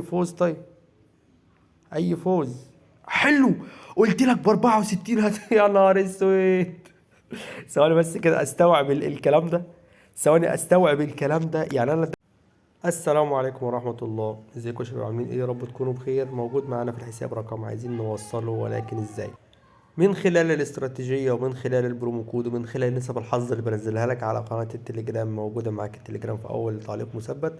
فوز. طيب اي فوز حلو، قلت لك ب 64 يا نهار اسود. ثواني بس كده استوعب الكلام ده، ثواني استوعب الكلام ده. يعني انا السلام عليكم ورحمة الله، ازيكم يا شباب، عاملين ايه؟ يا رب تكونوا بخير. موجود معانا في الحساب رقم عايزين نوصله، ولكن ازاي؟ من خلال الاستراتيجية ومن خلال ال promo code ومن خلال نسب الحظ اللي بنزلها لك على قناة التليجرام، موجودة معاك التليجرام في أول تعليق مثبت.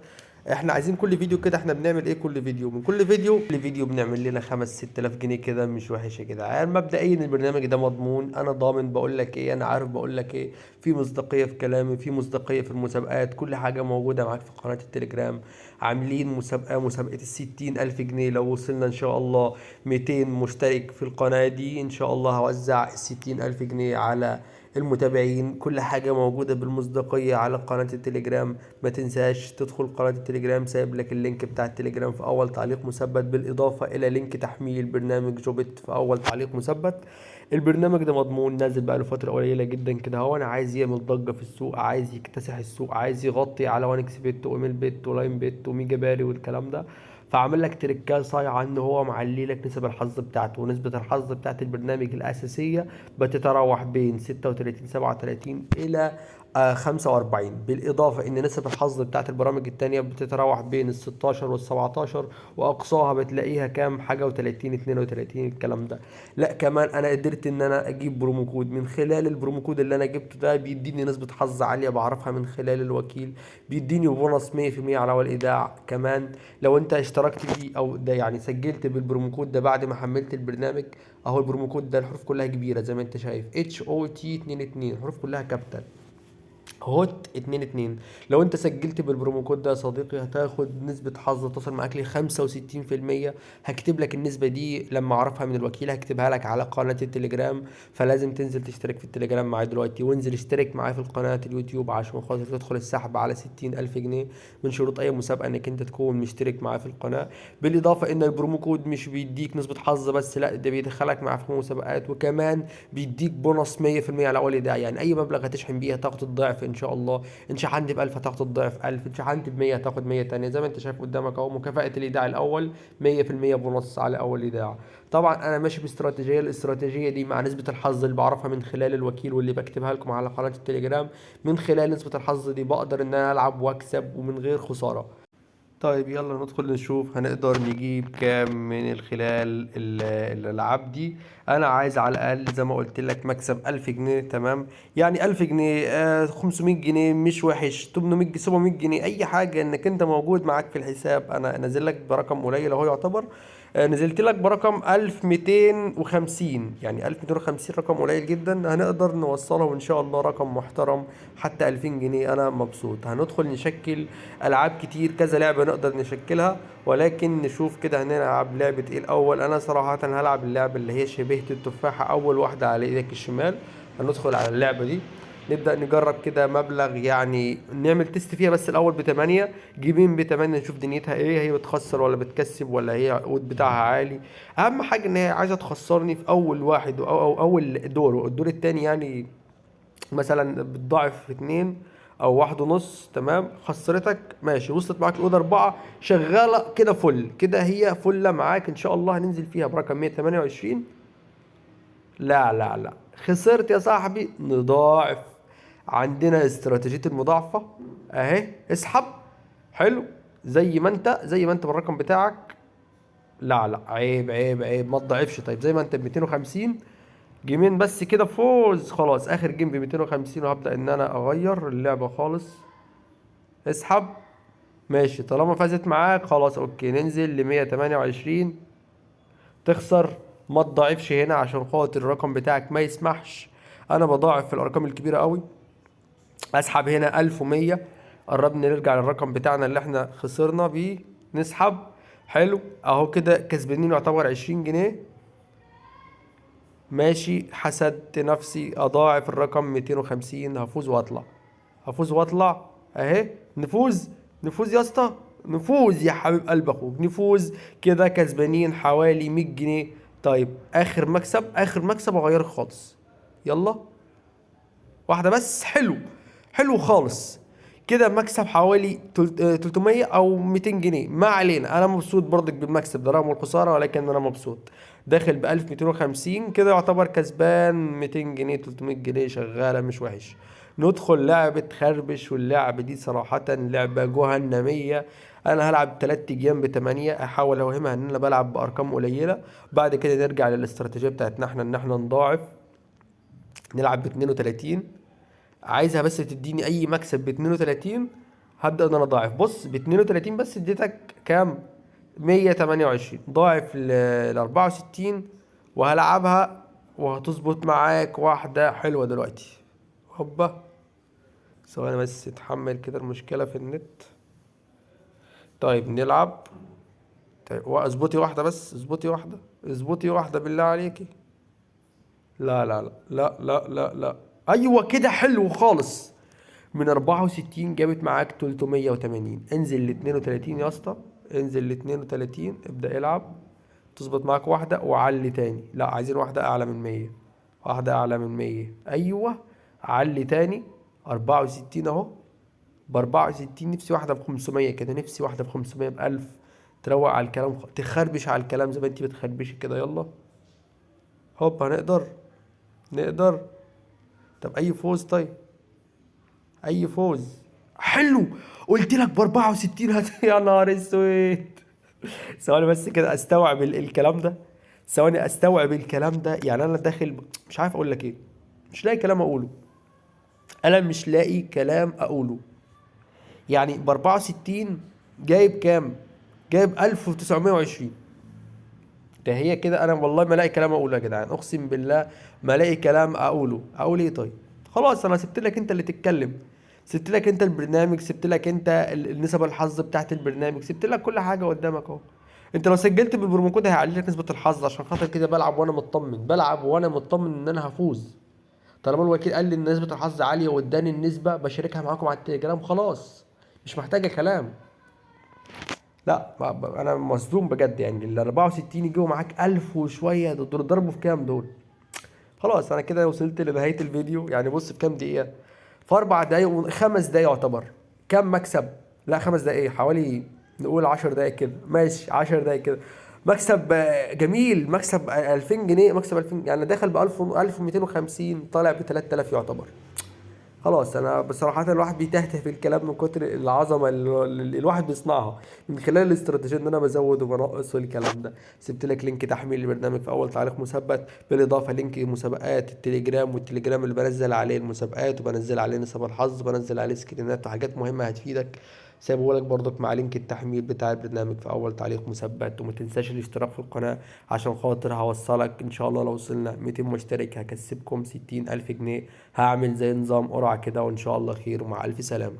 احنا عايزين كل فيديو كده، احنا بنعمل ايه كل فيديو؟ من كل فيديو لفيديو بنعمل لنا 5-6 آلاف جنيه كده، مش وحش يا جدعان. مبدئيا البرنامج ده مضمون، انا ضامن، بقول لك ايه، انا عارف بقول لك ايه، في مصداقية في كلامي، في مصداقية في المسابقات، كل حاجة موجودة معاك في قناة التليجرام. عاملين مسابقة، مسابقة 60,000 جنيه، لو وصلنا ان شاء الله 200 مشترك في القناة دي ان شاء الله هوزع 60,000 جنيه على المتابعين. كل حاجة موجودة بالمصداقية على قناة التليجرام، ما تنساش تدخل قناة التليجرام، سايب لك ال link بتاع التليجرام في أول تعليق مثبت، بالإضافة إلى link تحميل برنامج جوبت في أول تعليق مثبت. البرنامج ده مضمون، نازل بقاله فترة قليلة جدا كده، هو أنا عايز يعمل ضجة في السوق، عايز يكتسح السوق، عايز يغطي على 1 xBet وإيميل بت ولاين بت وميجا باري والكلام ده. فعامل لك تريكاه صايعه ان هو معلي لك نسب الحظ بتاعته، ونسبة الحظ بتاعت البرنامج الأساسية بتتراوح بين 36 37 إلى 45، بالإضافة إن نسب الحظ بتاعت البرامج التانية بتتراوح بين 16 وال 17، وأقصاها بتلاقيها كام حاجة وتلاتين، 32 الكلام ده. لا كمان أنا قدرت إن أنا أجيب promo code، من خلال ال promo code اللي أنا جبته ده بيديني نسبة حظ عالية بعرفها من خلال الوكيل، بيديني بونص 100% على أول إيداع. كمان لو أنت اشتركت بيه أو ده يعني سجلت بال promo code ده بعد ما حملت البرنامج، أهو ال promo code ده الحروف كلها كبيرة زي ما أنت شايف، HOT 22، الحروف كلها capital، HOT 22. لو انت سجلت بال promo code ده يا صديقي هتاخد نسبة حظ تصل معاك ل 65%. هكتب لك النسبة دي لما اعرفها من الوكيل، هكتبها لك على قناة التليجرام، فلازم تنزل تشترك في التليجرام معايا دلوقتي، وانزل اشترك معايا في القناة اليوتيوب عشان خاطر تدخل السحب على 60,000 جنيه. من شروط اي مسابقة انك انت تكون مشترك معايا في القناة. بالاضافة ان ال promo code مش بيديك نسبة حظ بس، لا ده بيدخلك معاه في مسابقات، وكمان بيديك بونص 100% على اول ايداع. يعني اي مبلغ هتشحن بيه هتاخد الضعف ان شاء الله. ان شحنت ب 1000 هتاخد الضعف 1000، ان شحنت ب 100 هتاخد 100 تانية. زي ما انت شايف قدامك اهو، مكافأة الايداع الاول 100% بونص على اول ايداع. طبعا انا ماشي باستراتيجية، الاستراتيجية دي مع نسبة الحظ اللي بعرفها من خلال الوكيل واللي بكتبها لكم على قناة التليجرام، من خلال نسبة الحظ دي بقدر ان انا العب واكسب ومن غير خسارة. طيب يلا ندخل نشوف هنقدر نجيب كام من الخلال الالعاب دي. انا عايز على الاقل زي ما قلت لك مكسب 1000 جنيه، تمام؟ يعني 1000 جنيه، 500 جنيه مش وحش، 800 700 جنيه، اي حاجة انك انت موجود معاك في الحساب. انا نازل لك برقم قليل اهو يعتبر، نزلت لك برقم 1250، يعني 1250 رقم قليل جدا، هنقدر نوصله ان شاء الله رقم محترم حتى 2000 جنيه. انا مبسوط. هندخل نشكل العاب كتير، كذا لعبة نقدر نشكلها، ولكن نشوف كده هنلعب لعبة ايه الاول. انا صراحة هلعب اللعبة اللي هي شبيهة التفاحة، اول واحدة على ايدك الشمال. هندخل على اللعبة دي، نبدأ نجرب كده مبلغ، يعني نعمل test فيها بس الأول بتمانية، جيمين بتمانية، نشوف دنيتها ايه، هي بتخسر ولا بتكسب ولا هي عقود بتاعها عالي. أهم حاجة إن هي عايزة تخسرني في أول واحد أو أول دور، والدور التاني يعني مثلا بتضاعف في 2 أو 1.5. تمام، خسرتك ماشي، وصلت معاك الأوضة 4، شغالة كده فل كده، هي فلة معاك إن شاء الله. هننزل فيها برقم 128. لا لا لا، خسرت يا صاحبي، نضاعف. عندنا استراتيجية المضاعفة اهي، اسحب حلو زي ما انت بالرقم بتاعك. لا لا، عيب عيب عيب، ما تضاعفش. طيب زي ما انت ب 250، جيمين بس كده فوز، خلاص اخر game ب 250، وهبدأ ان انا اغير اللعبة خالص. اسحب ماشي، طالما فازت معاك خلاص okay. ننزل ل 128، تخسر ما تضاعفش هنا عشان خاطر الرقم بتاعك ما يسمحش. انا بضاعف في الارقام الكبيرة قوي. اسحب هنا 1100، قربنا نرجع للرقم بتاعنا اللي احنا خسرنا بيه. نسحب حلو اهو كده، كسبانين يعتبر 20 جنيه ماشي. حسدت نفسي، اضاعف الرقم 250، هفوز واطلع، هفوز واطلع اهي. نفوز نفوز يا اسطى، نفوز يا حبيب قلب اخوك، نفوز كده كسبانين حوالي 100 جنيه. طيب اخر مكسب، اخر مكسب اغيره خالص، يلا واحدة بس. حلو حلو خالص كده مكسب حوالي 300 او 200 جنيه. ما علينا، انا مبسوط برضك بالمكسب ده رغم الخسارة، ولكن انا مبسوط. داخل ب 1250 كده يعتبر كسبان 200 جنيه 300 جنيه، شغالة مش وحش. ندخل لعبة خربش، واللعبة دي صراحة لعبة جهنمية. انا هلعب 3 ايام ب8، احاول اوهمها ان انا بلعب بارقام قليلة، بعد كده نرجع للاستراتيجية بتاعتنا احنا ان احنا نضاعف. نلعب ب32، عايزها بس تديني اي مكسب ب32، هبدأ ان انا اضاعف. بص ب32 بس اديتك كام؟ 128، ضاعف ل 64، وهلعبها وهتظبط معاك واحدة حلوة دلوقتي. هوبا، ثواني بس اتحمل كده، المشكلة في النت. طيب نلعب. طيب اظبطي واحدة بس، اظبطي واحدة، اظبطي واحدة بالله عليكي. لا لا لا لا لا لا لا، ايوه كده حلو خالص. من 64 جابت معاك 380. انزل ل 32 يا اسطى، انزل ل 32، ابدأ العب، تظبط معاك واحدة وعلي تاني. لا عايزين واحدة أعلى من 100، واحدة أعلى من 100. أيوة علي تاني، 64 أهو، ب64. نفسي واحدة ب500 كده، نفسي واحدة ب500 ب1000، تروق على الكلام، تخربش على الكلام زي ما انت بتخربشي كده. يلا هوب، هنقدر، نقدر. طب أي فوز؟ طيب أي فوز حلو. قلت لك ب64 يا نهار اسود. ثواني بس كده استوعب الكلام ده، ثواني استوعب الكلام ده. يعني انا داخل مش عارف اقول لك ايه، مش لاقي كلام اقوله، انا مش لاقي كلام اقوله. يعني ب64 جايب كام؟ جايب 1920. ده هي كده، انا والله ما لاقي كلام اقوله يا جدعان، اقسم بالله ما لاقي كلام اقوله. اقول ايه؟ طيب خلاص، انا سبت لك انت اللي تتكلم، سبت لك انت البرنامج، سبت لك انت النسب الحظ بتاعت البرنامج، سبت لك كل حاجه قدامك اهو. انت لو سجلت بال promo code هيعلي لك نسبه الحظ، عشان خاطر كده بلعب وانا مطمن، بلعب وانا مطمن ان انا هفوز. طالما الوكيل قال لي ان نسبه الحظ عاليه واداني النسبه، بشاركها معاكم على التليجرام، خلاص مش محتاجه كلام. لا انا مصدوم بجد. يعني ال 64 يجيبوا معاك 1000 وشويه، دول ضربوا في كام دول؟ خلاص انا كده وصلت لنهايه الفيديو. يعني بص في كام دقيقه؟ في 4 دقايق 5 دقايق يعتبر. كام مكسب؟ لا 5 دقايق، حوالي نقول 10 دقايق كده، ماشي 10 دقايق كده. مكسب، جميل، مكسب 2000 جنيه، مكسب 2000، يعني داخل ب 1250، طالع ب 3000 يعتبر. خلاص انا بصراحه الواحد بيتهته في الكلام من كتر العظمه اللي الواحد بيصنعها من خلال الاستراتيجيه ان انا بزود وبنقص والكلام ده. سبت لك link تحميل البرنامج في اول تعليق مثبت، بالاضافه link مسابقات التليجرام، والتليجرام اللي بنزل عليه المسابقات وبنزل عليه نسب الحظ، بنزل عليه سكرينات وحاجات مهمه هتفيدك. سايبه لك برضك مع link التحميل بتاع البرنامج في اول تعليق مثبت. وما تنساش الاشتراك في القناه عشان خاطر هوصلك ان شاء الله لو وصلنا 200 مشترك هكسبكم 60,000 جنيه. هعمل زي نظام قرعه كده، وان شاء الله خير، ومع الف سلامه.